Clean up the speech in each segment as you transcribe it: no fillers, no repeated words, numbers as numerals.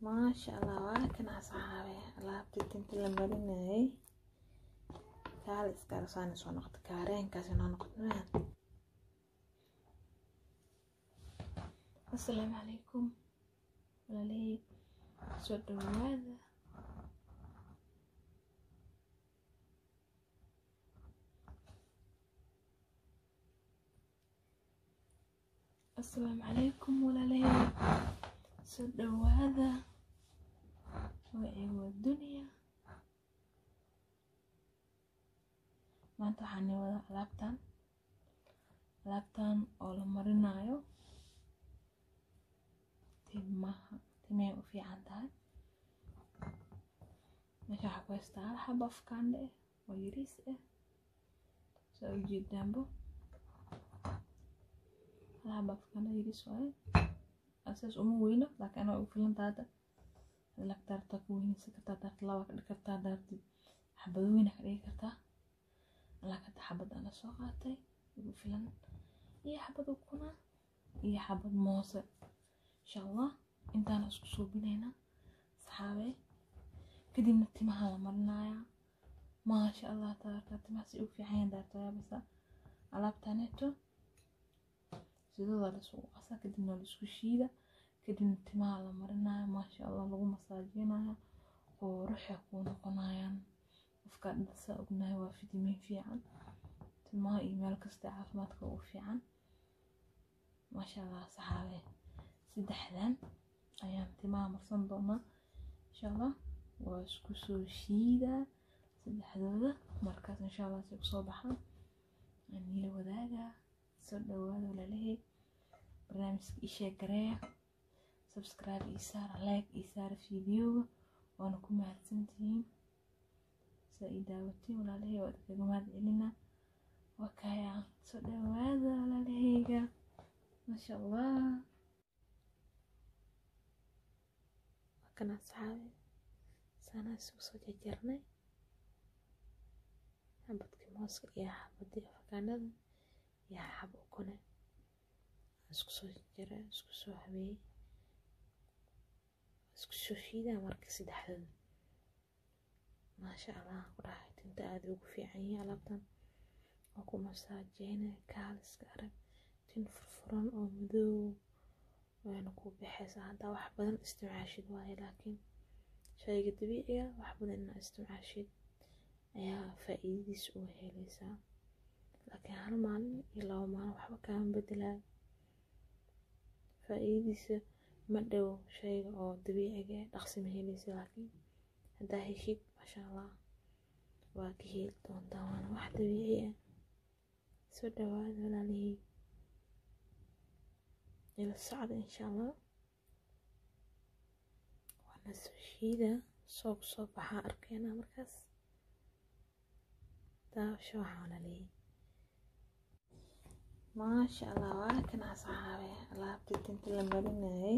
Maasha Allah, waa kan asxaabe alaabtii tinta la marinayay. Kaal iska arsaani soo noqota, kaareenkaasi noo noqota. Assalaamu calaykum walaalahey, soo dhawaada. Assalaamu calaykum walaalahey, soo dhawaada. Magacaygu waa Dunya. Maanta waxaan wadaa alaabtan, alaabtan oo la marinayo timaha, timahay u fiican tahay. Meesha waxaa ku haystaa hal xabo afkaandhe ah oo yariis ah, saa u jeedaanbo. Hal xabo afkaandhe yariis waaye, asaas uma weyno, laakiin anaa ugu filan tahay hadda. Lagta rabtaa ku weynaysan kartaa, daarta laba ka dhigi kartaa, daartid xabado weyn ka dhigi kartaa. Laakiin hadda xabad aan la soo qaatay ugu filan, iyo xabad ukuna iyo xabad moose. Insha Allah intaana isku suubinaynaa saxaabe, kadibna timaha la marinayaa. Maasha Allah tabaaraka, timaha si ugu fiican yahay daarta yaabasa. Alaabtaneeto sidooda la isugu qasaa, kadibna la isku shiida, kadibna timaha la marinaya. Maasha Allah, lagu masaajinaya, quruxay kuu noqonayaan. Qofka saa ognahay waa fitamiin fiican, timaha iyo meel kasta caafimaadka ugu fiican. Maasha Allah saxaabe, saddexdan ayaan timaha marsan doonaa insha Allah. Waa isku soo shiidaa saddexdooda markaas, insha Allah si kusoo baxaan aan ila wadaagaa. Soo dhawaada walaalahey, barnaamijka ii sheeg gareeya, subscribe ii saara, like ii saara fiidiyoga, waana ku mahadsantihiin saa ii daawatiin walaalahey, waa idinkaga mahad celinaa. Waa kaya, soo dhawaada walaalaheyga. Maasha Allah, waa kana asxaabe, saanaa isugu soo jarjarnay xabadkii mooska iyo xabadii afakaanada iyo xab ukune, isku soo jarjaray, isku soo habeeyey, isku soo shiidaa marka saddexdooda. Maasha Allah ku dhahay, tinta aad ugu fiican yihiin alaabtan. Waa ku masaajeyne, kaaliska arag, tin furfuran oo madow wayna ku baxaysaa haddaa wax badan isticmaashid waaye. Laakiin shayga dabiiciga wax badan inaa isticmaashid ayaa faa'iidadiisa uga helaysaa, laakiin hal maalin iyo laba maalin waxba kaama bedelayo faa'iidadiisa. Ma dhow shayga oo dabiiciga ah dhaqsi ma helaysa, laakiin haddaa heshid maasha Allah waa ka heli doontaa, waana wax dabiici ah. Soo dhawaada walaalihii, ila socda insha Allah. Waana soo shiida, soo kusoo baxaa arkeynaa markaas. Daawasho waxaa walaalihii. Maasha Allah, waa kan asxaabe alaabtii tinta la marinayay.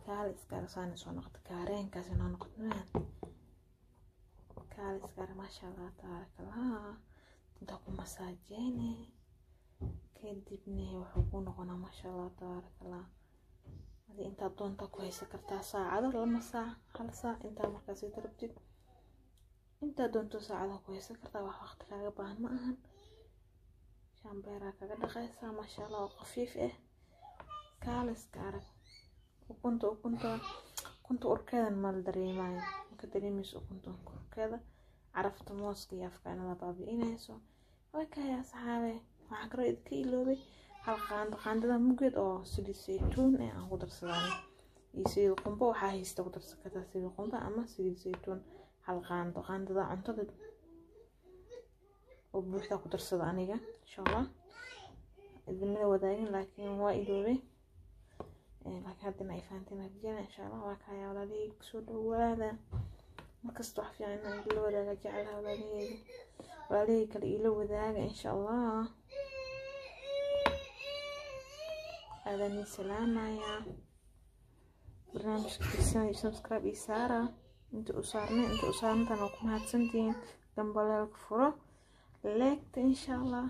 Kaal iska arsaani soo noqota, kaareenkaasi noo noqota. Kaal iska ar, maasha Allah tabaaraka Allah, tinta ku masaajeyne, kadibna wuxuu ku noqonaa maasha Allah tabaaraka Allah. Adi intaad doonta ku haysan kartaa saacado, 2 saac, 1 saac, intaa markaas rabtid, intaad doonto saacada ku haysan kartaa. Wax waqti kaaga baahan ma ahan. Shambeeraa kaga dhaqaysaa, maasha Allah, oo khafiif ah, kaaliska arag. Ukunta, ukunta, ukunta urkeedan ma la dareemayo, maka dareemayso ukunta urkeeda. Carafta mooska iyo afkaanada baabi'inayso. Waa kaya asxaabe, waxaa kaloo idinka iloobay hal qaando, qaandada muggeed oo saliid saytuun eh aan ku darsadaan iyo saliid qumbo. Waxaa haysta ku darsan kartaa saliid qumbo ama saliid saytuun. Hal qaando, qaandada cuntada oo buuxda ku darsada aniga insha Allah. Idinmada wadaagin, laakiin waa iloobay, laakiin haddana ay fahanteen rajeyna insha Allah. Waa kaya walaalihii, kusoo dhawaada. Markasta wax fiican inaan idinla wadaaga jeclaha walaalaheyga, walaalihii kale iila wadaaga insha Allah. Aadaan ii salaamaya. Barnaamijka tirsan subscribe ii saara, inta u saarnay, inta u saarantan waa ku mahadsantihiin. Gambaleelka furo, leegta insha Allah.